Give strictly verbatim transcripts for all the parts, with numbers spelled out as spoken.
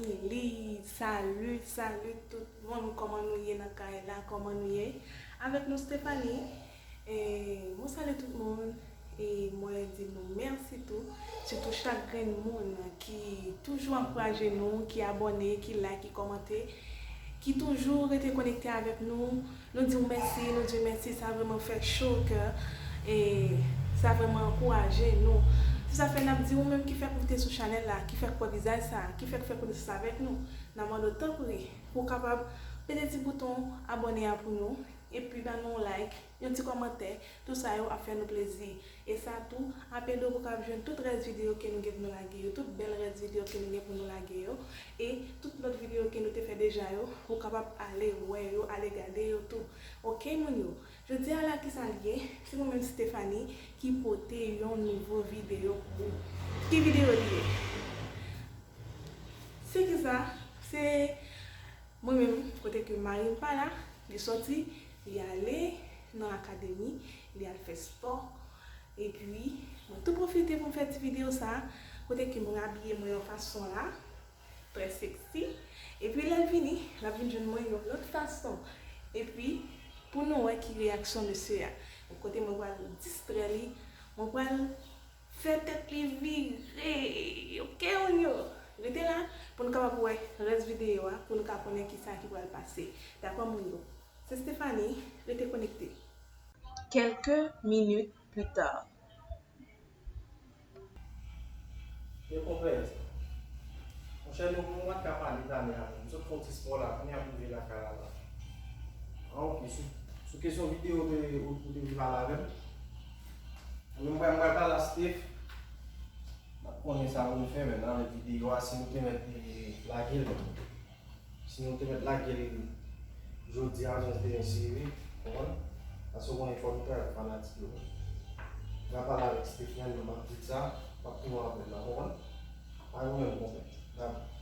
Li, salut, salut tout moun, kòman nou ye nan kay la, kòman nou ye? Avèk nou Stephanie. E, mwen salye tout moun, e mwen di nou mèsi tou, sitou chak grenn moun ki toujou ankouraje nou, ki abòne, ki like, ki kòmante, ki toujou rete konekte avèk nou. Nou di w mèsi, nou di w mèsi, sa vrèman fè cho o kè, e sa vrèman ankouraje nou. Se sa fè n ap di ou menm ki fèk moute sou chanèl la, ki fèk wè vizaj sa, ki fèk fè konesans avèk nou, n ap mande w tanpri pou w kapab pete ti bouton abòne a pou nou, epi ban nou yon like, yon ti kòmantè, tout sa yo ap fè nou plezi. E sa tou ap ede w pou w kapab jwenn tout rès videyo ke nou gen pou nou lage yo, tout bèl rès videyo ke nou gen pou nou lage yo, e tout lòt videyo ke nou te fè deja yo, ou kapab ale wè yo, ale gade yo tou. Oke, moun yo? Jodi a la, kisa l ye? Se mwen menm Stephanie ki pote yon nouvo videyo pou ou. Ki videyo li ye? Se kisa? Se mwen menm, kote ke mari m pa la, li sòti, li ale nan akademi, li al fè spò. Epi, mwen tou pwofite pou m fè ti videyo sa, kote ke mwen abiye mwen yon fason la, trè seksi. Epi lè l vini, l ap vin jwenn mwen yon lòt fason. Epi, pou nou wè ki reyaksyon mesye a. Kote mwen pral distrè li, mwen pral fè tèt li vire. Oke, moun yo? Rete la pou nou kapab wè rès videyo a, pou nou ka konnen kisa ki pral pase. Dakò, moun yo? Se Stephanie, rete konekte. Quelques minutes plus tard. Gen konplèks. Monchè, nou, nou pa t ka pale talè a menm. M sot fè yon ti spò la, kounye a m rive lakay la la. Ah, ok, sou, sou kesyon videyo ou te, ou, ou te vle pale avè m. Mwen, m pral, m pral pale a Steph. M ap konnen sa pou nou fè menm avèk videyo a, si nou te mèt, eh, lage l. Si nou te mèt lage l jodi a, jan l te enspire, konprann? Paske w konnen fò nou travay ak fanatik yo. N a pale avèk Stephen, m ap di l sa, m ap tounen apèl la, konprann? Pa gen pwoblèm, konpè. N ap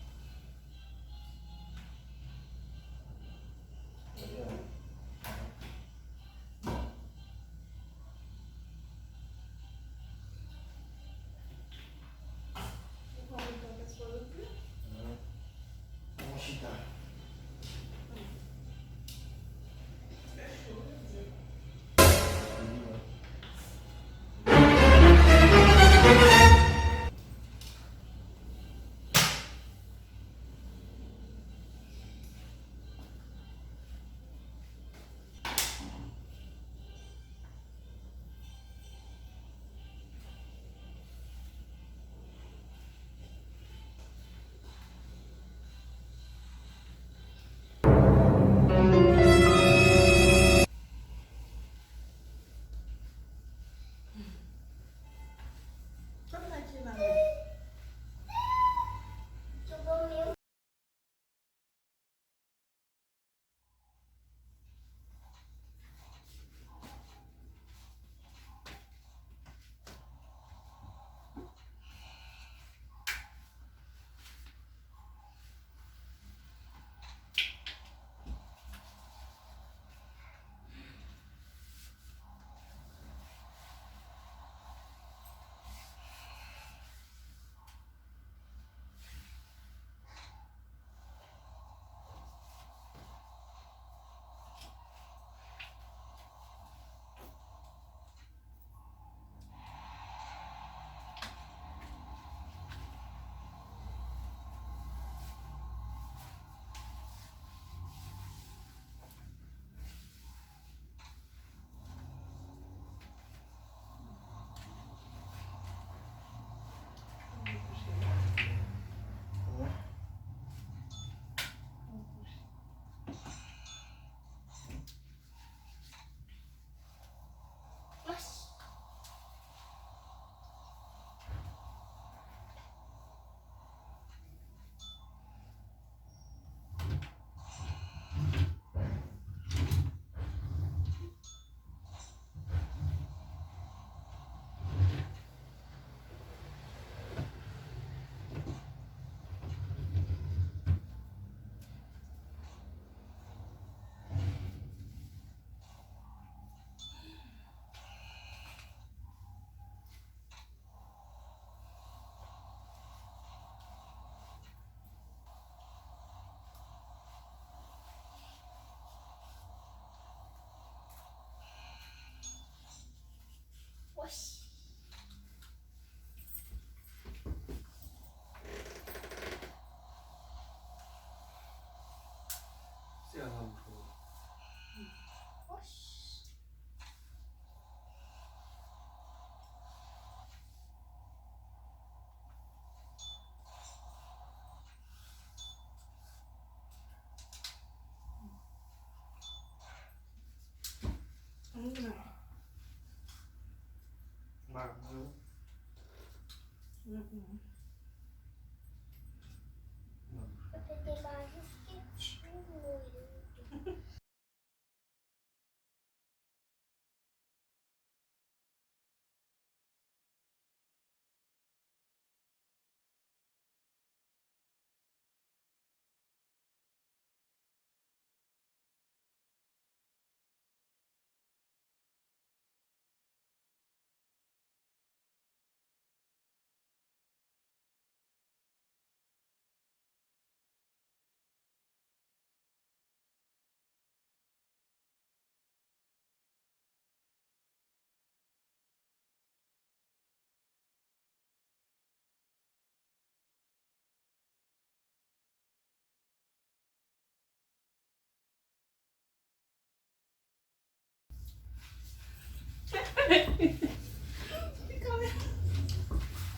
He coming.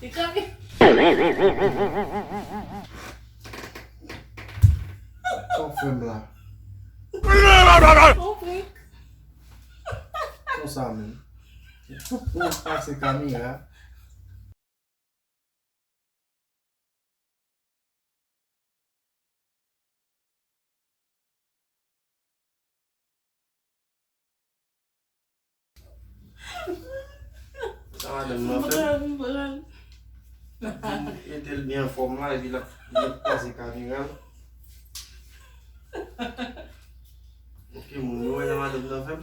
He coming. Sa w fè m la? Oh, prank. Konsa menm. Ou pase kamera. Sa madanm nan fè? M pran, m pran. Mete l byen anfòm la, epi l ap, l ap pase kamera l. Ok, moun yo wè sa madanm nan fè m?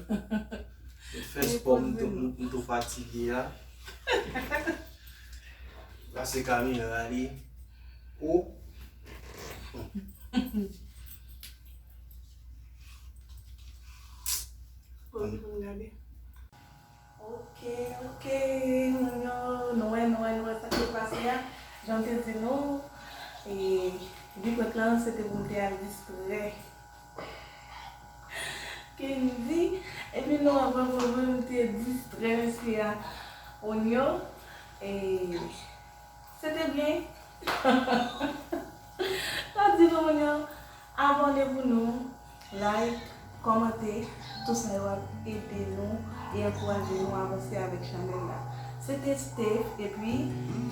Fè spò, m tou, m tou fatige a. Pase kamera li. Ou. Poze pou n gade. Ok, ok, moun yo, nou wè, nou wè, nou wè sa k te pase a. Jan m te di nou, e, bi prank lan, se te pou m te al distrè Kendy, epi nou wè mwen, mwen, mwen, m te distrè mesye a. Onyo, e, se te byen. Sa di nou, moun yo, abòne pou nou, like, kòmante, tout sa yo ap ede nou e ankouraje nou avanse avèk chanèl la. Se te Steph, epi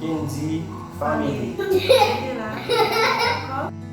Kendy Family. Rete la, dakò?